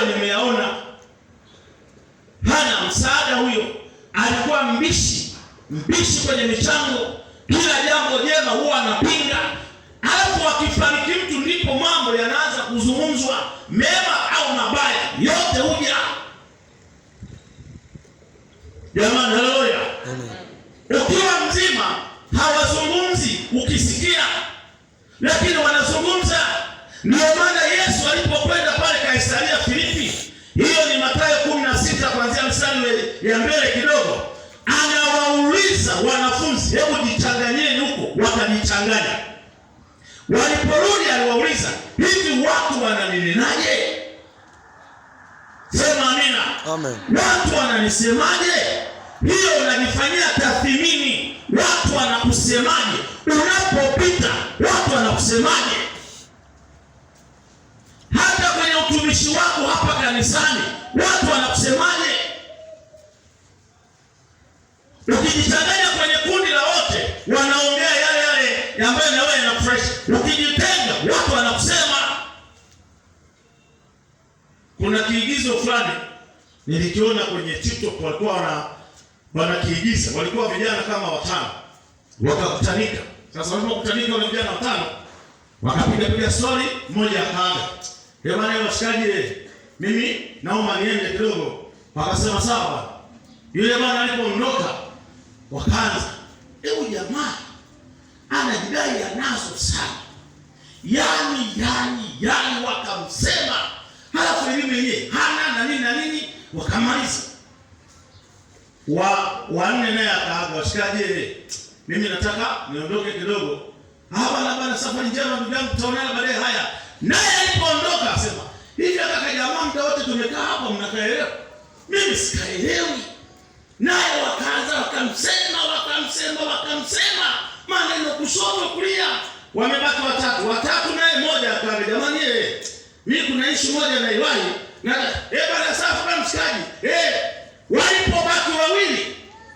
Hayo nimeyaona. Hana msaada huyo. Alikuwa mbishi, mbishi kwenye michango, kila jambo jema huwa anapinga. Alafu akifariki mtu ndipo mambo yanaanza kuzungumzwa, mema au mabaya, yote huja. Jamani, haleluya. Ukiwa mzima hawazungumzi ukisikia, lakini wanazungumza. Ndio maana Yesu alipokwenda pale Kaisaria Filipi, hiyo ni Mathayo 16 kuanzia mstari ya mbele kidogo, anawauliza wanafunzi, hebu jichanganyeni huko. Wakajichanganya. Waliporudi aliwauliza, hivi watu wananinenaje? Sema amina. Amen. Watu wananisemaje? Hiyo unajifanyia tathmini. Watu wanakusemaje? Unapopita watu wanakusemaje? Hata kwenye utumishi wako hapa kanisani watu wanakusemaje? Ukijichanganya kwenye kundi la wote wanaongea yale yale ambayo na wewe yanakufurahisha. Ukijitenga watu wanakusema. Kuna kiigizo fulani nilikiona kwenye TikTok, walikuwa wanakiigiza, walikuwa vijana kama watano wakakutanika. Sasa walipokutanika wale vijana watano wakapiga piga story, mmoja akaaga, "Jamani washikaji, mimi naomba niende kidogo." Wakasema sawa bwana. Yule bwana alipoondoka wakaanza, "Hebu jamaa anajidai anazo sana." Yani wakamsema. Halafu elimu yenyewe hana na nini na nini, wakamaliza. Wanne naye akaaga, "Washikaji, mimi nataka niondoke kidogo." "Ah bana bana, safari njema ndugu yangu, tutaonana baadaye." Haya. Naye alipoondoka akasema, "Hivi kaka jamaa, muda wote tumekaa hapa mnakaelewa? Mimi sikaelewi." Naye wakaanza wakamsema maneno kushoto kulia. Wamebaki watatu. Watatu naye mmoja akaaga, "Jamani, mimi kuna issue moja naiwahi." Na bana safi bana mshikaji. Walipobaki wawili,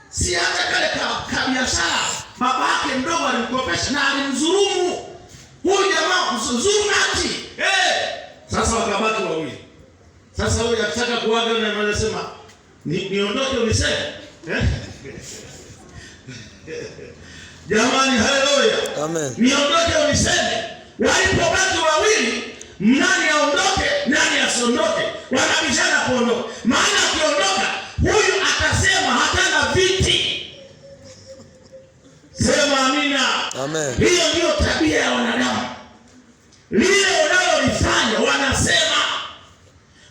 si hata kale ka biashara babake mdogo alimkopesha na alimdhulumu. Huyu jamaa mzulumati. Sasa wakabaki wawili. Sasa huyu akitaka kuaga na anasema, "Niondoke uniseme?" Jamani, haleluya. Amen. Niondoke uniseme. Walipobaki wawili, nani aondoke, nani asiondoke? Wanabishana kuondoka. Maana akiondoka huyu atasema hatana viti. Sema amina. Amen. Hiyo ndio tabia ya wanadamu. Lile unalolifanya wanasema.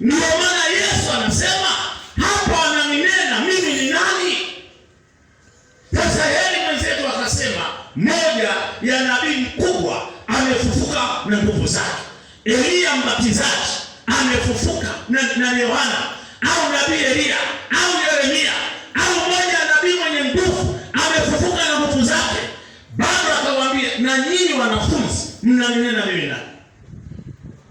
Ndio maana Yesu anasema hapo ananinena mimi ni nani? Sasa heri mwenzetu akasema moja ya nabii mkubwa amefufuka na nguvu zake. Elia Mbatizaji amefufuka na Yohana, au nabii Elia au Yeremia au mmoja nabii mwenye nguvu amefufuka na nguvu zake. Bado akawaambia, na nyinyi wanafunzi mnaninena mimi nani?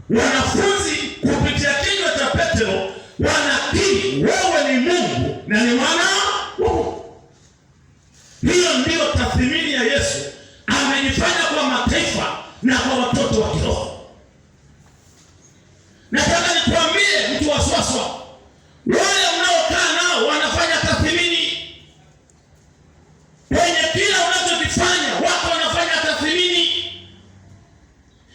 Wanafunzi kupitia kinywa cha Petro wanakiri wewe ni Mungu na ni mwana wa Mungu. Hiyo ndiyo tathmini ya Yesu amejifanya kwa mataifa na kwa watoto wa kiroho. Nataka nikuambie mtu wa Swaswa, wale mnaokaa nao wanafanya tathmini. Kwenye kila unachokifanya watu wanafanya tathmini.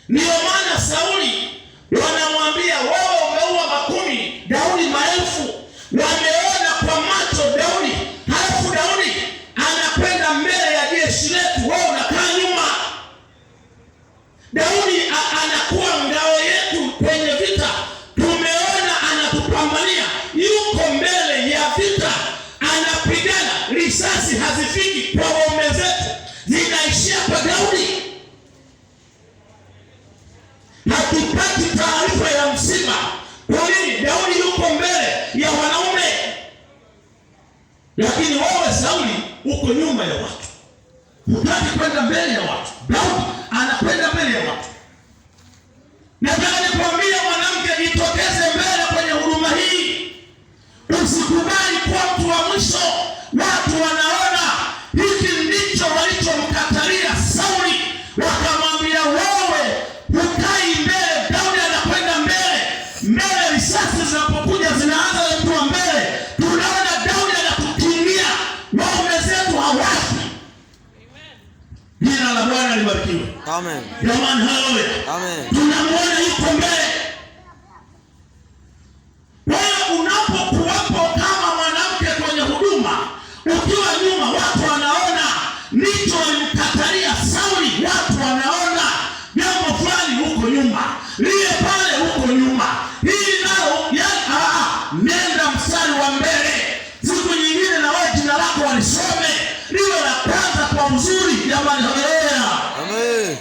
Ndio maana Sauli wanamwambia wewe umeua makumi, Daudi maelfu. Wameona kwa macho Daudi, halafu Daudi anakwenda mbele ya jeshi letu, wewe unakaa nyuma. Daudi anakuwa ngao yetu kwenye vita, tumeona anatupambania, yuko mbele ya vita, anapigana, risasi hazifiki kwa waume zetu, zinaishia kwa Daudi. Hatupati taarifa ya msiba. Kwa nini? Daudi yuko mbele ya wanaume, lakini wewe Sauli uko nyuma ya watu, hutaki kwenda mbele ya watu. Daudi anakwenda mbele ya watu. Nataka nikwambie mwanamke, jitokeze mbele kwenye huduma hii. Usikubali kuwa mtu wa mwisho. Watu wanaona hiki ndicho walichomkatalia Sauli, wakamwambia wewe hukai mbele, Daudi anakwenda mbele. Mbele risasi zinapokuja zinaanza na mtu wa mbele. Tunaona Daudi anatukimbia, waume zetu hawafi. Jina la Bwana libarikiwe. Amen. Jamani, haleluya. Amen. Tunamwona yuko mbele. Kwa hiyo unapokuwepo kama mwanamke kwenye huduma, ukiwa nyuma, watu wanaona ndicho walimkatalia Sauli, watu wanaona jambo fulani huko nyuma, lile pale huko nyuma, hili nalo yani, nenda mstari wa mbele. Siku nyingine na wewe jina lako walisome liwe la kwanza kwa uzuri. Jamani, haleluya. Amen.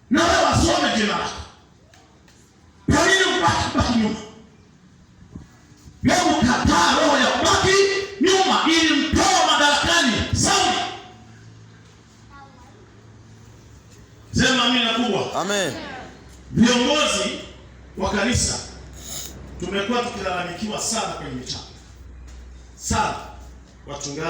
Na wewe wasome jina lako. Kwa nini ubaki baki nyuma? Hebu kataa roho ya kubaki nyuma ili mtoa madarakani Sauli. Sema amina kubwa. Amen. Viongozi wa kanisa tumekuwa tukilalamikiwa sana kwenye mitaa sana, wachungaji.